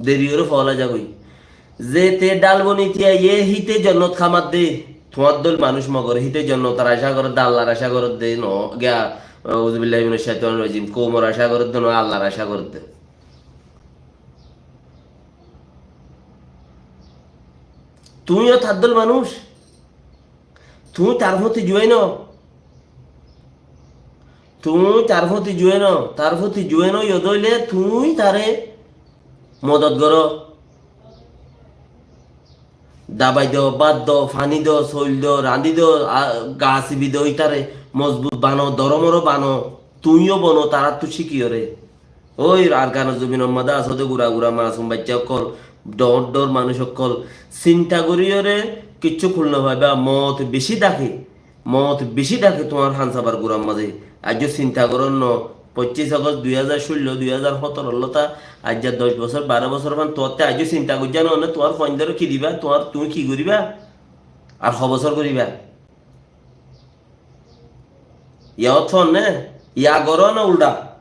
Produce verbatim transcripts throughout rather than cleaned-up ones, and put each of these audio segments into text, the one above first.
Deri óre foóla zagói. Zete dhalboniti aiyé, híte jonnot hámadde. Tuáñr dóil manúic Mogor, híte jonnotor acá gorédde, Allar acá gorédde, no, giya, auzubillahi minash shaitanir rajim, koumor acá gorédde, no, Allar acá gorédde. Tuñí yó tar dóil manúic. Tuñí tar fúañti zuáin ó. Tuñí tar fúañti zuáin ó, tar fúañti zuáin ó, yó dóile tuñí tare modot goró. Dabai do, bát do, faní do, sóil do, rañdí do, a, gaa sibi do, ítare mozbut bano, doromoró bano, tuñí yó bono, taráttu cíkiyoré. Ói Arkanor zobinor mazé asó de gura gura masum baiccá ókkol, dhoóñr dhoóñr manúic ókkol, sinta goríyoré kiccú kul no faibá, moot bicí dhake, moot bicí dhake tuáñr Hansabar gurar mazé. Aijjó sinta gorór no, foccíc Agost dui házar cúllo, dui házar hóñtoro lóta, aijja doc bosór, baró bosór fán tuáñtte aijjó sinta goijjá no, ne tuáñr fuaindóre ki dibá, tuáñr, tuñí ki goríba, ar ho bosór goríba? Yahót fon né? Ya goró na uldha?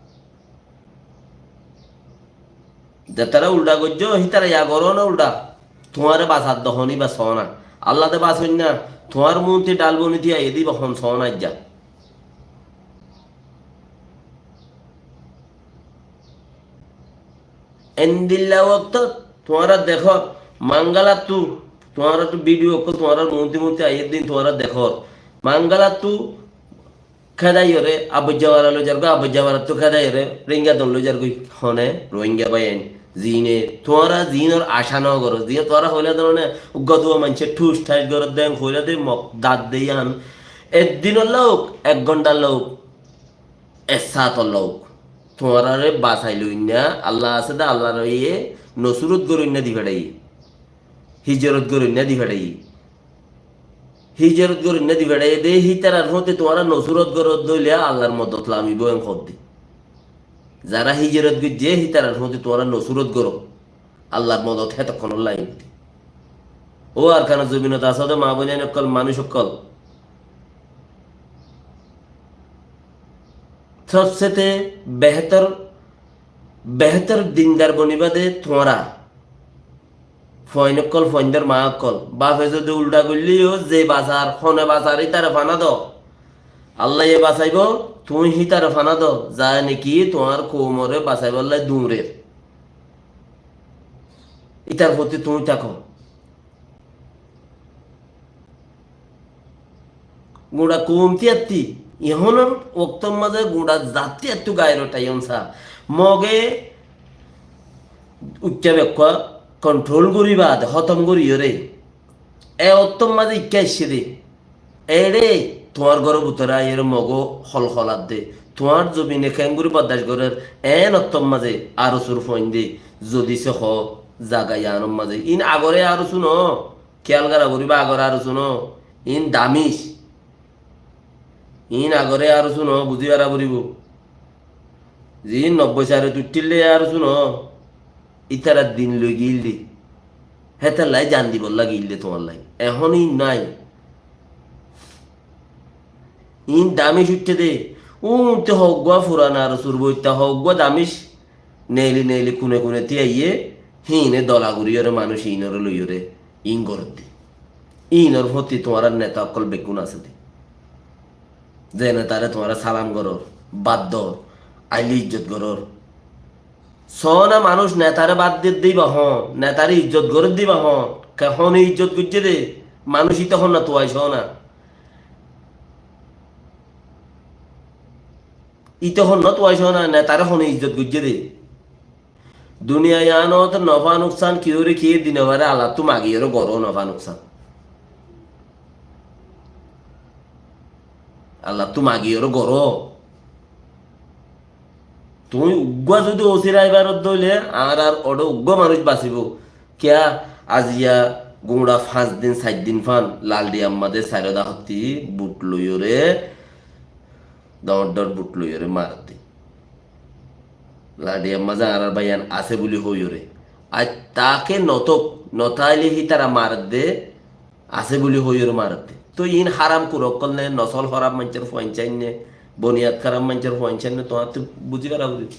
Zetará uldha goijjó, hítara ya goró na uldha? Tuáñre basar de hon íba soó na. Alla de basoin na, tuáñr muúnti dhalboniti aiyé de íba hon soó na aijja. Endilla woktót tuáñra dekór, Mangalattu, tuáñrattu bídiyo ókkol tuáñrar muúnti muúnti aiyér din tuáñra dekór. Mangalattu kédaiyoré Abuijjawara loi zargói, Abuijjawarattu kédaiyoré Rohingya don loi zargói. Hone Rohingya báiyain, ziíne, tuáñra ziínor acá no goró, ziíne tuáñra hoilá de né, uggúa duwa maincé thús tháis gorédde, hoilá de mok dat de yían. Ek dinolla óuk, ek gónthalla óuk, ek saátolla óuk, tuáñráre basai loinna, Alla asé dé, Allar óiye nosurot goróinna di feçaiyé. Híjorot goróinna di feçaiyé. Híjorot goróinna di feçaiyé dé, hítarar fúañti tuáñra nosurot goródde óile Allar modot lamibóu en hoódde. Zará híjorot goijjé, hítarar fúañti tuáñra nosurot goró. Allar modot hétokkónolla aibóde. Ó Arkanor zobinot asó dé maa boináin ókkol, manúic ókkol. Sobsete behétor, behétor dindar bonibá dé tuáñra. Fuain ókkol, fuaindór maa ókkol. Bafe zodi uldha goillé yó, ze basar, hone basar, ítare fana do. Allaye basaibóu, tuñí hítare fana do. Za niki tuáñr koumoré basaibálla duñrer. Ítar foti tuñí táko. Guñça koum tíyatti, ehónor októr mazé guñça zat tíyattu gairot aiyón sa. Moge uiththá bekkúa kontrol gorí baade hótom goríyoré. E októr mazé ikká aiccé dé. Eçé tuáñr góror bútore aiyóre Mogó holholadde, tuáñr zobine keéngorí boddac gorér, eén ottór mazé Arusur fuainde, zodi sé hoó zaga yiánor mazé. Iín agoré Arusu noó, kiyál gorá foribó, agoré Arusu noó, iín Damic. Iín agoré Arusu noó, buzí fará foribó. Ziín nobboi sairot uiththíl dé Arusu noó. Ítara din loi giíl dé. Hétolla zan dibolla giíl dé tuáñlla. Ehón iín nái. Iín Damic uiththé dé. Úñtte hoggúa furan Arusur boitta hoggúa Damic neeli neeli kune kune tíaiyé. Híine dola goríyoré manúic iínoré loiyoré iín gorédde. Iínor fúañti tuáñrar neta ókkol bekkún asé dé. Ze netaré tuáñra salam gorór, bad dór, ailé ijjot gorór. Soóna manúic netaré bad diyédde íba hoón, netaré ijjot gorédde íba hoón, ke hone ijjot goijjé dé, manúic íte hoón na tuwai soóna. Íte hoón na tuwai soóna, netaré hone ijjot goijjé dé. Duniya yiánot nofá nuksan kiyóre kiyé di nofaré, Allattú magiyóre goró nofá nuksan. Allattú magiyóre goró. Tuñí uggúa zodi ósir aibar dóile, añárar oçé uggúa manúic basibóu. Kiyá aziya guñça fañs din, sair din fán, Laldhiyar mazé sairó dahottí but loiyóre, dhoóñr dhoóñr but loiyóre maredde. Laldhiyar mazé añárar báiyain asé buli hoiyóre. Aij taáke notóuk, notáile hítara maredde, asé buli hoiyóre maredde. Tói iín háram kur ókkol né, nosól hóraf maincór fuain sáinne, boniyat hóraf maincór fuain sáinne, tuáñttú buzí fará foribó.